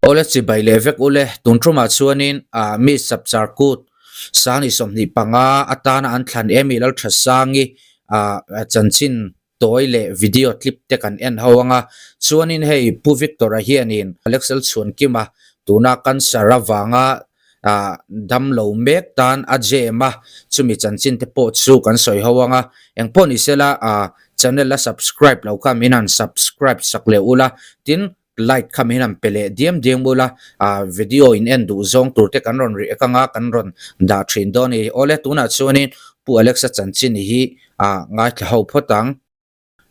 Awle chibai leh vek ule, tun tumah chuanin ah mi Chapchar Kut Sangni 25 atana an thlan Amy Lalthasangi ah chanchin tawi leh video clip te kan en ho anga chuanin hei Pu Victor-a hianin Alex Lalchhuankima tuna cancer avanga ah damlo mek tan a jam a, chumi chanchin te pawh chu kan sawi ho anga engpawh ni sela ah channel la subscribe lo kha min han subscribe sak leh ula tin Like kha min han pe leh diam diam ula, ah video in en duh zawng tur te kan rawn react anga kan rawn dah thin dawn a ni. Awle tunah chuanin Pu Alexa chanchin hi ah ngaithla ho phawt ang.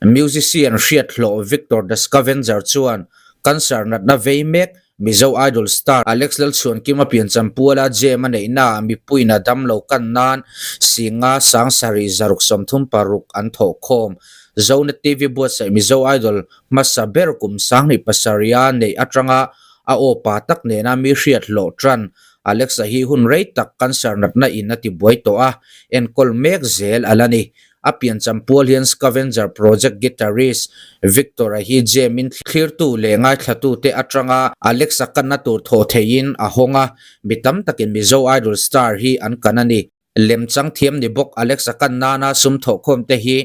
Musician hriat hlawh Victor the Scavenger chuan cancer natna vei mek Mizo Idol star Alex Lalchhuankima piancham puala jam a neihnaah mipuiin a damlo kan nan Singa Sangsarih zaruk 36 an thawhkhawm. Zonet TV buatsaih Mizo Idol Hmasa ber kum 2007 a neih atanga a aw pa tak nena mi hriat hlawh tan Alexa hi hun rei tak cancer natna in a ti buai tawh a, enkawl mek zel a la ni. A piancham pual hian Scavenger Project guitarist Victor-a hi jam in thlirtu leh ngaithlatute atanga Alexa kanna tur thawh theihin a hawng a, mi tam takin Mizo Idol star hi an kan a ni. Lemchang thiam ni bawk Alex a kan nana sum thawhkhawm te hi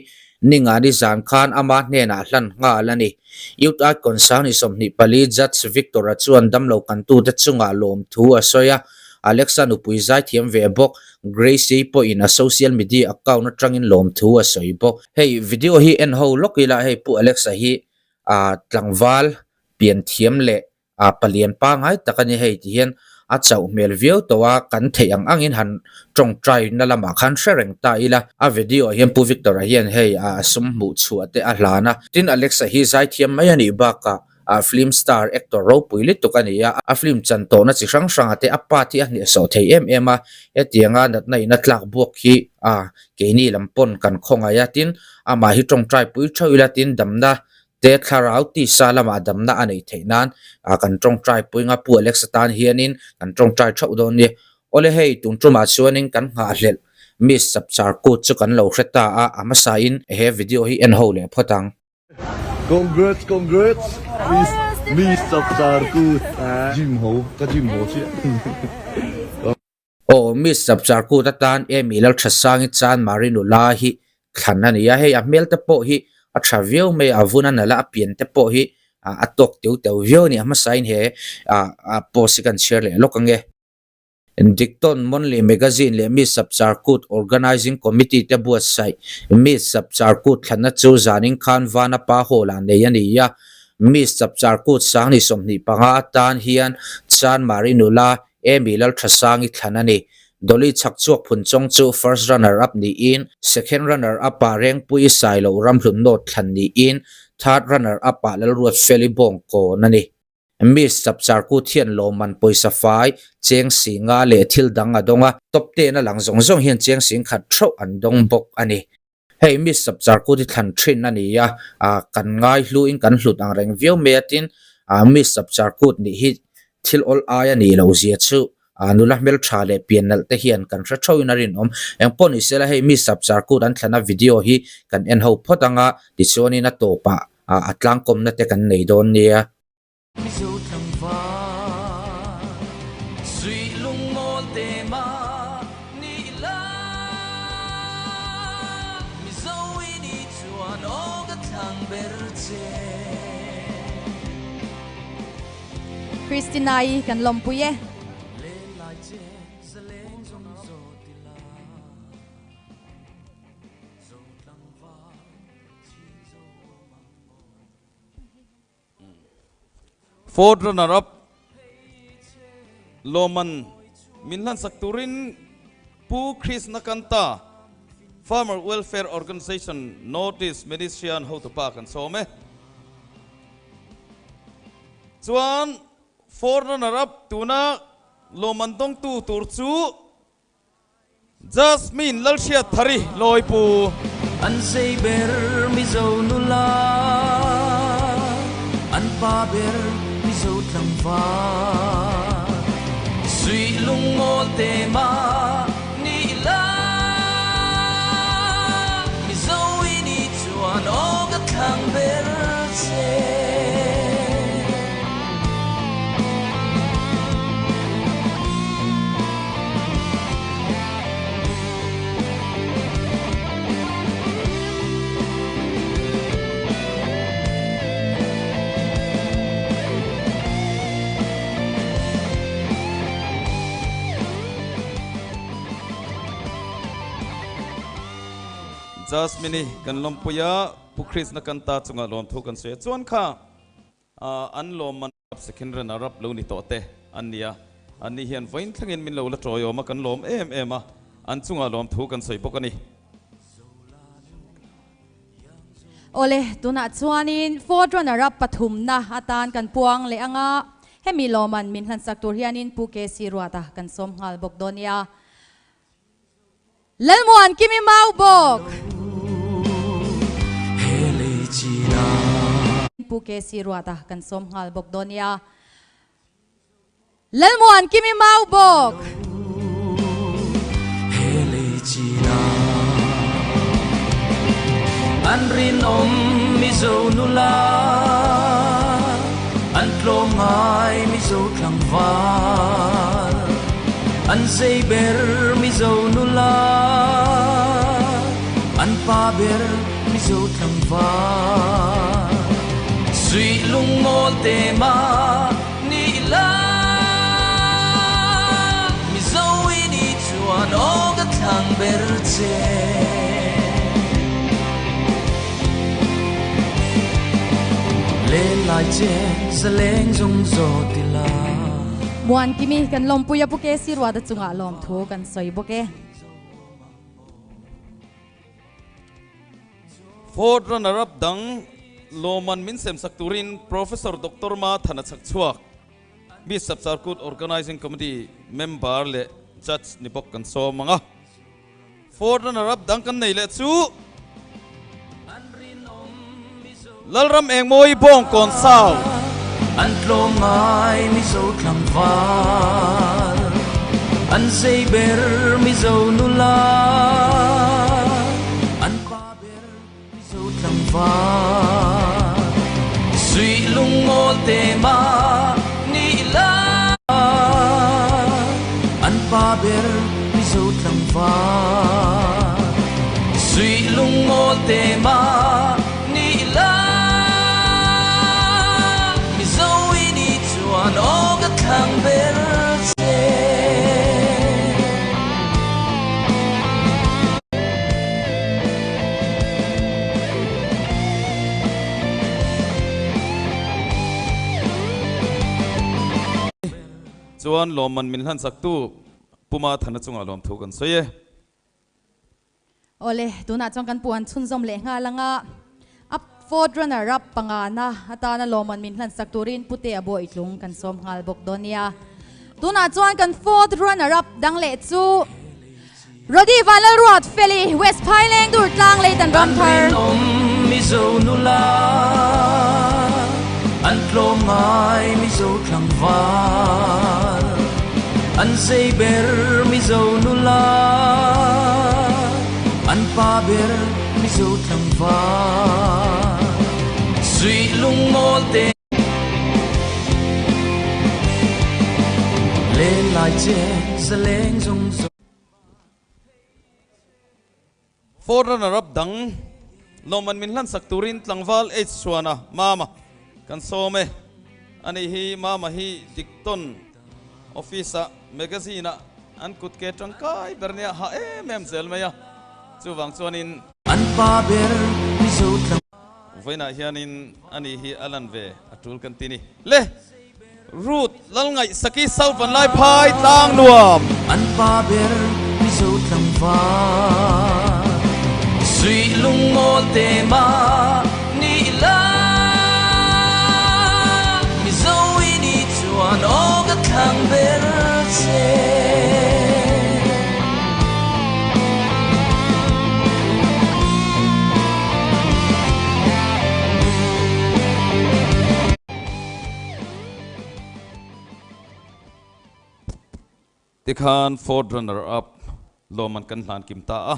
Ningani zan khan ama hnenah hlan nghal a ni. Youth Icon 24 Judge Victor-a chuan damlo kantute chungah lawmthu a sawi a, Alex-a nupui zaithiam ve bawk Grace-i pawhin a social media account atangin lawmthu a sawi bawk. Hei video hi en ho lawk ila hei Pu Alex-a hi tlangval pianthiam leh A palian pangai tak a ni hei ti hian a chauh hmel viau tawh a, kan theih ang angin han tawngtai na lamah khan hre reng ta ila. A video ah hian Pu Victor-a hian hei a sum hmuh chhuah te a hlan a, tin Alexa hi zaithiam mai a nih bakah a film star actor ropui lutuk a ni a, a film chan tawhna chi hrang hrangah te a part hi a hnehsawh thei em em a, hetianga natna in a tlak buak hi a keini lam pawn kan khawngaih a, tin amah hi tawngtai pui theuh ila tin damna Te thlarau tisa lamah damna a neih theih nan ah kan tawngtai pui nga Pu Alex atan hianin kan tawngtai theuh dawn nia. Awle hei tun tumah chuanin kan nghahhlelh Miss Chapchar Kut chu kan lo hre ta a, a hmasain he video hi en ho leh phawt ang. Congrats congrats Miss Miss Chapchar Kut Gym ho ka gym ho chiah. Aw Miss Chapchar Kut atan Amy Lalthasangi Chanmari nula hi thlan a ni a, hei a hmel te pawh hi a tha viau mai a, a vun a nalh a, a pian te pawh hi a tawk teu teu viau a ni, a hmasain he ah post hi kan chhiar leh lawk ang e. Diktawn Monthly Magazine leh Miss Chapchar Kut Organising Committee te buatsaih Miss Chapchar Kut thlanna chu zanin khan Vanapa Hall ah nei a ni a, Miss Chapchar Kut 25 atan hian Chanmari nula Amy Lalthasangi thlan a ni. Dolly Chhakchhuak Phunchawng chu first runner up niin, second runner up ah Rengpui Sailo Ramhlun North thlan niin, third runner up ah Lalruatfeli Bawngkawn a ni. Miss Chapchar Kut hian lawmman pawisa fai, cheng singa leh thil dang a dawng a, top ten a lang zawng zawng hian cheng sing khat theuh an dawng bawk a ni. Hei Miss Chapchar Kut hi thlan thin a ni a, ah kan ngai hluin kan hlut ang reng viau mai a tin ah Miss Chapchar Kut nih hi thil awl ai a nih loh zia chu ah nula hmeltha leh pian nalh te hian kan hre theuhin a rinawm. Engpawh ni sela hei Miss Chapchar Kut an thlana video hi kan en ho phawt anga tichuanin a tawpah ah a tlangkawmna te kan nei dawn nia. Mizo tlangval suih lungmawl te mah ni ila Mizo i ni chuan aw ka thlang ber che. Christina-i kan lawmpui e. Lenlai che zaleng zawng zawt ila Zo tlangval chhing zo awm ang maw. Fourth runner up lawmman min hlansak turin Pu Krishna Kanta, Farmer Welfare Organisation, North East Ministry-a an hotupa kan sawm e. Chuan fourth runner up tuna lawmman dawngtu tur chu Jasmine Lalhriat Thari Lawipu. An sei ber Mizo nula, an pa ber Mizo tlangval. Suih lungmawl te mah ni ila, Mizo i ni chuan aw ka thlang ber che. Jasmine-i kan lawmpui a, Pu Krishna Kanta chungah lawmthu kan sawi a. Chuan kha an lawmman second runner up lo ni tawh te an ni a, anni hian vawiin thlengin min lo la tawiawm a, kan lawm em em a, an chungah lawmthu kan sawi bawk a ni. Awle, tunah chuanin fourth runner up pathumna atan kan puang leh ang a, hemi lawmman min hlansak tur hianin Pu KC Ruata kan sawm nghal bawk dawn nia. Lalmuan Kimi Mau bawk. Pu KC Ruata kan sawm nghal bawk dawn nia. Lalmuan Kimi Mau bawk. An rinawm Mizo nula An tlawm ngai Mizo tlangval An zei ber Mizo nula An pa ber Mizo tlangval Suih lungmawl te mah ni ila Mizo i ni chuan aw ka thlang ber che. Len lai che zaleng zawng zaw ti la. Muankimi kan lawmpui a Pu KC Ruata chungah lawmthu kan sawi bawk e. Fourth runner up dang lawmman min semsak turin Professor Doctor Ma Thana Chhakchhuak, Miss Sapsarkut Organising Committee member leh judge ni bawk kan sawm ang a. Fourth runner up dang kan nei leh chu Lalram Engmawi Bawngkawn South. An tlawm ngai Mizo tlangval, an zei ber Mizo nula, an pa ber Mizo tlangval, suih lungngawl te mah ni ila, an pa ber Mizo tlangval, suih lungngawl te mah ni ila, Mizo i ni chuan aw ka thlang ber che. Chuan lawmman min hlansak tu Puma Thana chungah lawmthu kan sawi e. Awle, tunah chuan kan puan chhunzawm leh nghal anga a fourth runner up pangana atana lawmman min hlansak turin Pute a bawi tlung kan sawm nghal bawk dawn nia. Tunah chuan kan fourth runner up dang leh chu Rody Vanlalruat Feli, West Phaileng Durtlang Leitan Ramthar. An rinawm Mizo nula, an tlawm ngai Mizo tlangval, an zei ber Mizo nula, an pa ber Mizo tlangval, suih lungmawl te. Len lai che zaleng zawng zawng. Fourth runner up dang lawmman min hlansak turin tlangval H Chhuana Mama kan sawm e. Ani hi Mama hi Dikton office ah magazine ah an kut ke tangkai ber nia ha em em zel mai a, chuvang chuanin. An pa ber Mizo tlang. Vawiinah hianin ani hi a lan ve a tul kan ti ni. Le! Ruth Lalngaihsaki South Vanlai Phai tlang nuam. An pa ber Mizo tlangval Suih lungngawl te mah ni ila Mizo i ni chuan aw ka thlang ber che. Tikhan fourth runner up lawmman kan hlan kim ta a,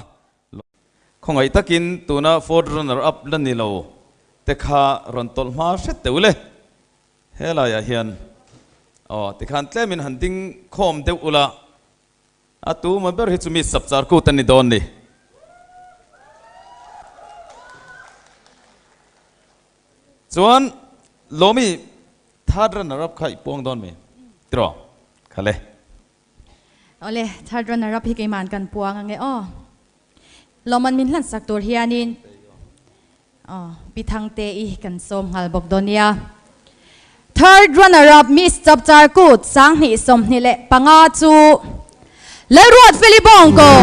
khawngaih takin tuna fourth runner up la ni lo te kha rawn tawlh hma hret teuh le. Helaiah hian aw tikhan tlemin han ding khawm deuh ula, A tuma ber hi chu mi sapchar kut a ni dawn ni. Chuan Lawmi third runner up kha i puang dawn mi tiraw khale. Awle, third runner up hi keiman kan puang ange aw. Lawmman min hlan sak tur hianin aw Pi Thangte-i kan sawm nghal bawk dawn nia. Third runner up Miss Chapchar Kut 2025 chu Lalruat Feli Bawngkaw.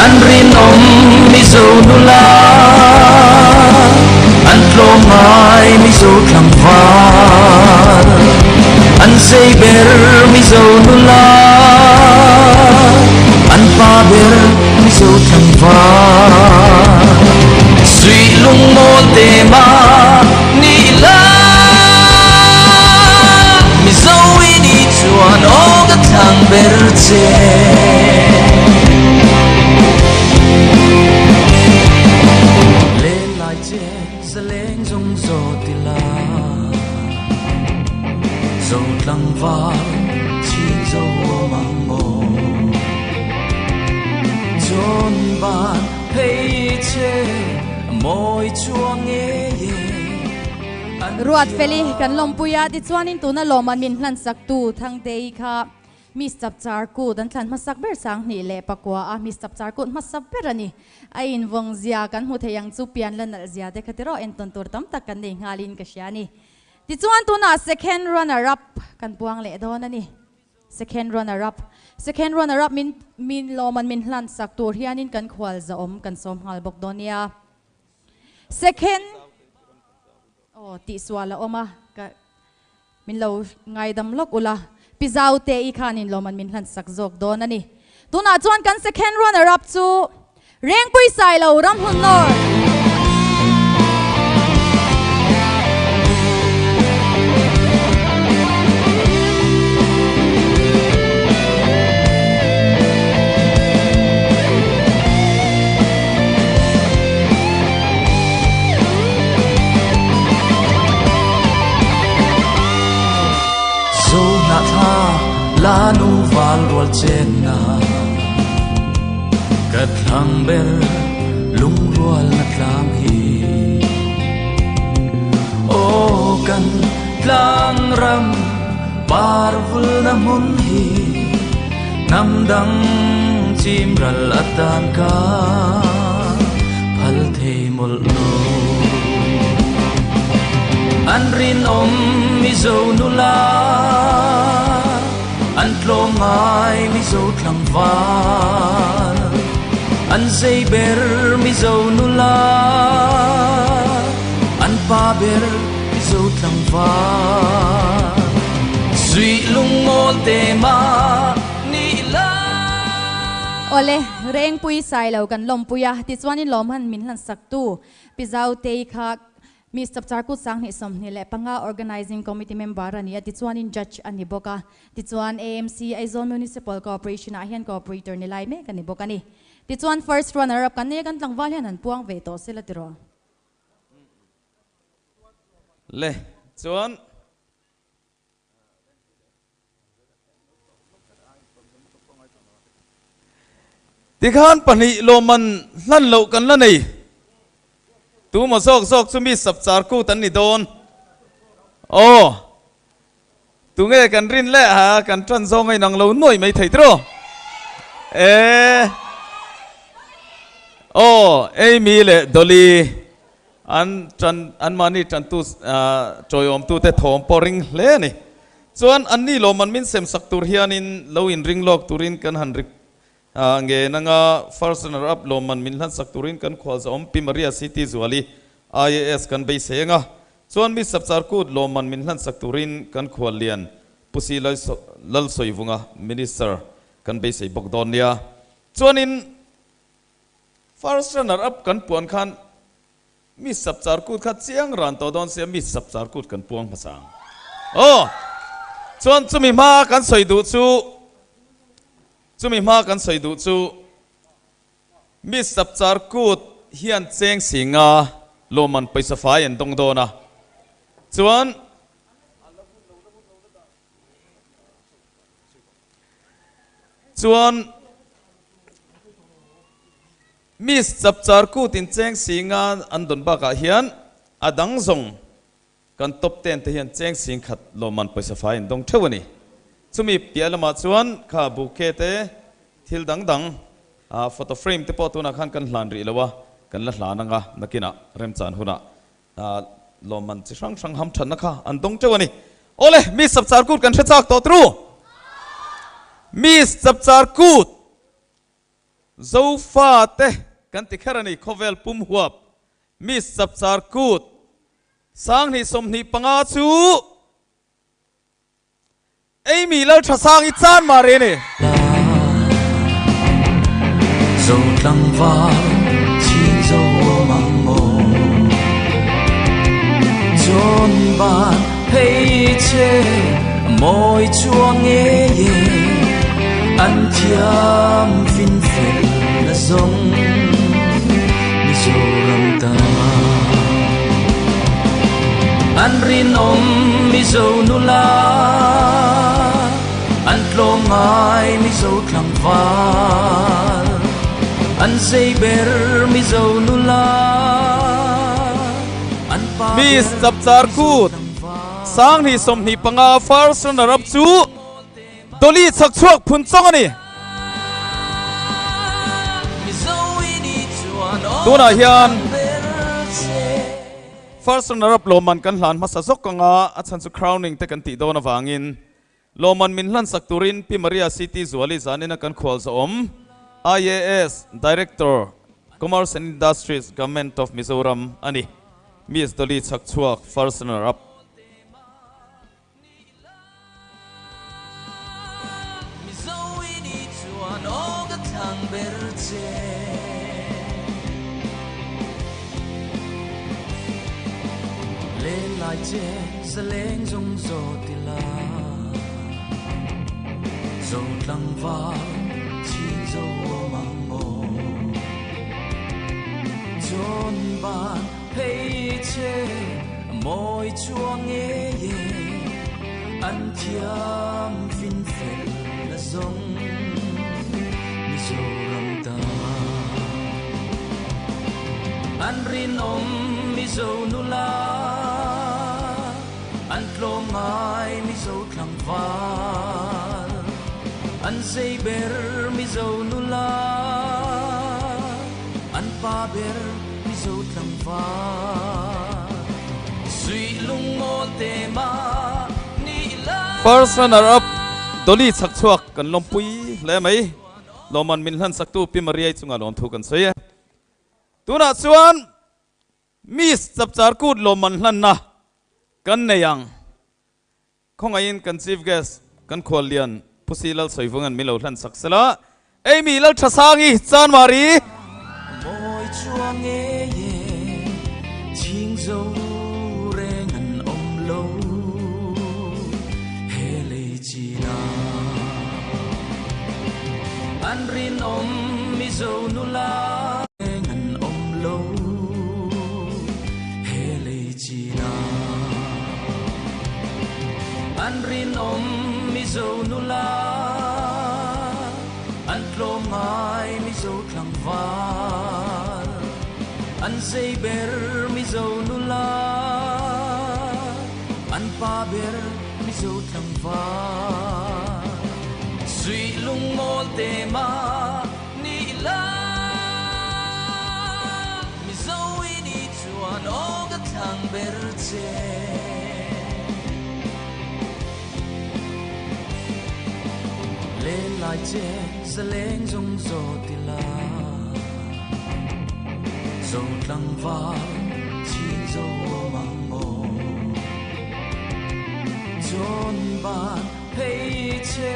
An rinawm Mizo nula, an tlawm ngai Mizo tlangval, an zei ber Mizo nula, an pa ber Mizo tlangval. Suih lungmawl te mah ni la, Mizo i ni chuan aw ka thlang ber che. Len lai che zaleng zawng zaw ti la, Zo tlangval chhing zo awm ang maw? Chawn van phei che mawi chuang ngei e. Ruat Feli kan lawmpui a, tichuanin tuna lawmman min hlansak tu Thangtei kha Miss Chapchar Kut an thlan hmasak ber 2009 a Miss Chapchar Kut hmasa ber a ni. A invawng zia kan hmu thei ang chu pian la nalh zia te kha tiraw entawn tur tam tak kan nei nghalin ka hria a ni. Tichuan tunah second runner up kan puang leh dawn a ni. Second runner up Second runner up min min lawmman min hlansak tur hianin kan khual zahawm kan sawm nghal bawk dawn nia. Second Aw tihsual a awm a, ka min lo ngaidam lawk ula, Pi Zaute i khanin lawmman min hlansak zawk dawn a ni. Tunah chuan kan second runner up chu Rengpui Sailo Ramhun North. Zo hna thla la nu val rual chen na ka thlang ber lungrual na tlang hi Aw kan tlang ram par vul na hmun hi Hnam dang chim ral atan ka phal thei mawlh lo. An rinawm Mizo nula, an tlawm ngai Mizo tlangval, an zei ber Mizo nula, an pa ber Mizo tlangval. Zuih lungmawl te mah ni la. Awle, Rengpui Sailo kan lawmpui a, tichuanin lawmhan min hlansak tu Pi Zautei kha Miss Chapchar Kut 2025 Organizing Committee member a ni a, tichuanin Judge a ni bawk a, tichuan AMC Aizawl Municipal Corporation ah hian Cooperator ni lai mek a ni bawk a ni. Tichuan First Runner Up kan nei a, kan tlangval hian han puang ve tawh sela tiraw? Le, chuan. Tikhan pahnih lawmman hlan loh kan la nei. Tumaw zawk zawk chu mi sapchar kut an ni dawn. Aw, tunge kan rin leh ha kan tan zawng a inang lo nuai mai thei tiraw? E, aw, Amy leh Dolly. An tan, anmahni tantu chawiawmtute thawm pawh ring hle a ni. Chuan anni lawmman min sem sak tur hianin lo inring lawk turin kan han ri nge nanga first runner up lawmman min hlan sak turin kan khualzawm Pi Maria CT Zuali IAS kan beisei anga chuan mi Sapchar Kut lawmman min hlan sak turin kan khuallian Pu Si Lalsawivunga Minister kan beisei bawk dawn nia. Chuanin First runner up kan puan khan mi sapchar kut kha chiang ran tawh dawn sia mi sapchar kut kan puang hmasa ang. Aw! Chuan chumi hma kan sawi duh chu chumi hma kan sawi duh chu mi sapchar kut hian cheng si nga lawmman pawisa fai an dawng dawn a. Chuan Chuan Miss Chapchar Kut in cheng sing a an dawn bakah hian a dang zawng kan top ten te hian cheng sing khat lawmman pawisa fai an dawng theuh a ni. Chumi piah lamah chuan kha bouquet te thil dang dang photo frame te pawh tunah khan kan hlan rih lo a, kan la hlan anga nakinah remchan hunah lawmman chi hrang hrang ham thatna kha an dawng teuh a ni. Awle, Miss Chapchar Kut kan hre chak tawh tru! Miss Chapchar Kut Zofa te kan ti kher a ni, khawvel pum huap Miss Chapchar Kut 2025 chu Amy Lalthasangi chan mah rih a ni. Zo tlangval chhing zo awm ang maw? Chawn ban phei che mawi chuang ngei e, an thiam fin fel na zawng Mizoram ta. An rinawm Mizo nula, an tlawm ngai Mizo tlangval, an zei ber Mizo nula, an pa ber Miss Chapchar Kut 2025 first runner up chu Dolly chhakchhuak phun chawng a ni. Tunah hian First runner up lawmman kan hlan hmasa zawk anga a chhan chu crowning te kan tih dawn avangin lawmman min hlan sak turin Pi Maria CT Zuali zanina kan khual zawhawm IAS Director Commerce and Industries Government of Mizoram a ni. Miss Dolly chhakchhuak first runner up. Mawi chuang ngei e, an thiam fin fel na zawng Mizoram ta. An rinawm Mizo nula, an tlawm ngai Mizo tlangval, an zei ber Mizo nula, an pa ber Mizo tlangval Suih lungmawl te ma nih la. First runner up Dolly chhakchhuak kan lawmpui hle mai. Lawmman min hlansak tu Pi Mariai chunga lawmthu kan sawi e. Tunah chuan Miss Chapchar Kut lawmman hlanna kan nei ang. Khawngaihin kan Chief Guest kan khuallian Pu Si Lalsawivunga'n min lo hlan sak sela, Amy Lalthasangi Chanmari. Mawi chuang ngei e, chhing zo reng an awm lo he lei chin ah. An rinawm Mizo nula reng an awm lo he lei chin ah. An rinawm Mizo nula, an tlawm ngai Mizo tlangval, an zei ber Mizo nula, an pa ber Mizo tlangval, suih lungmawl te ma nih la Mizo i ni chuan aw ka thlang ber che. Len lai che zaleng zawng zaw ti la, Zo tlangval chhing zo awm ang maw? Chawn ban phei che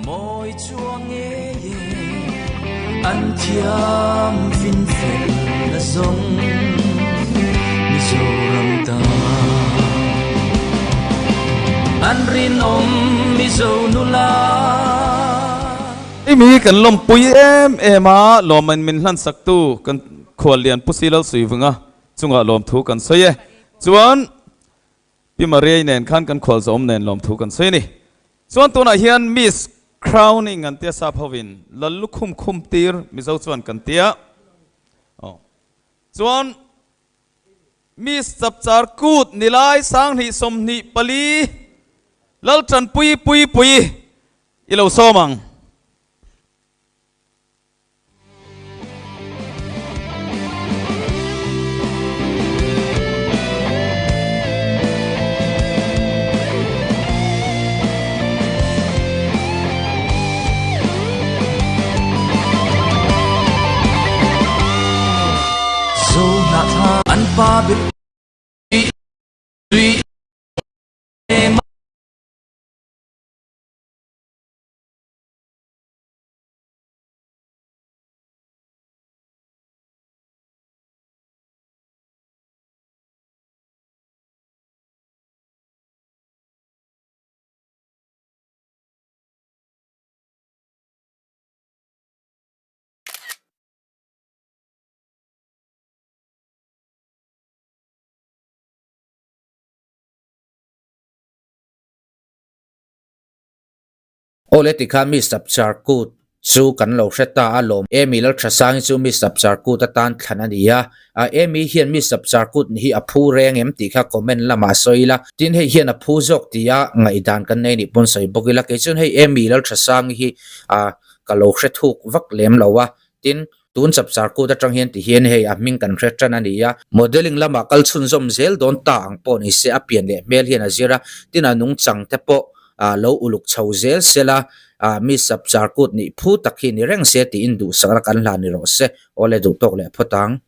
mawi chuang ngei e, an thiam fin fel na zawng Mizoram ta. An rinawm Mizo nula. I mi kan lawmpui em em a, lawmman min hlan sak tu kan khuallian Pu Silal Suivunga chungah lawmthu kan sawi e. Chuan Pi Mariai nen khan kan khual zawm nen lawmthu kan sawi a ni. Chuan tunah hian Miss Crowning an tia sap hovin Lal lukhum khum tir Mizo chuan kan tia. Aw. Chuan Miss Chapchar Kut nilai 2024. Laltanpui Puipuii i lo sawm ang. Awle tikha mi Chapchar Kut chu kan lo hre ta a lawm. Amy Lalthasangi chu mi Chapchar Kut atan thlan a ni a. Amy hian mi Chapchar Kut ni hi a phu reng em tih kha comment lamah sawi ila. Tin hei hian a phu zawk tia ngaihdan kan nei nih pawn sawi bawk ila. Kei chuan hei Amy Lalthasangi hi ka lo hre thuk vak lem lo a. Tin tun Chapchar Kut atang hian ti hian hei a hming kan hre tan a ni a. Modelling lamah kal chhunzawm zel dawn ta ang pawh ni se a pian leh hmel hian a zir a. Tin a nungchang te pawh lo uluk chho zel sela mi Chapchar Kut nih phu tak hi ni reng se tiin duhsakna kan hlan ni rawh se. Awle duh tawk leh phawt ang.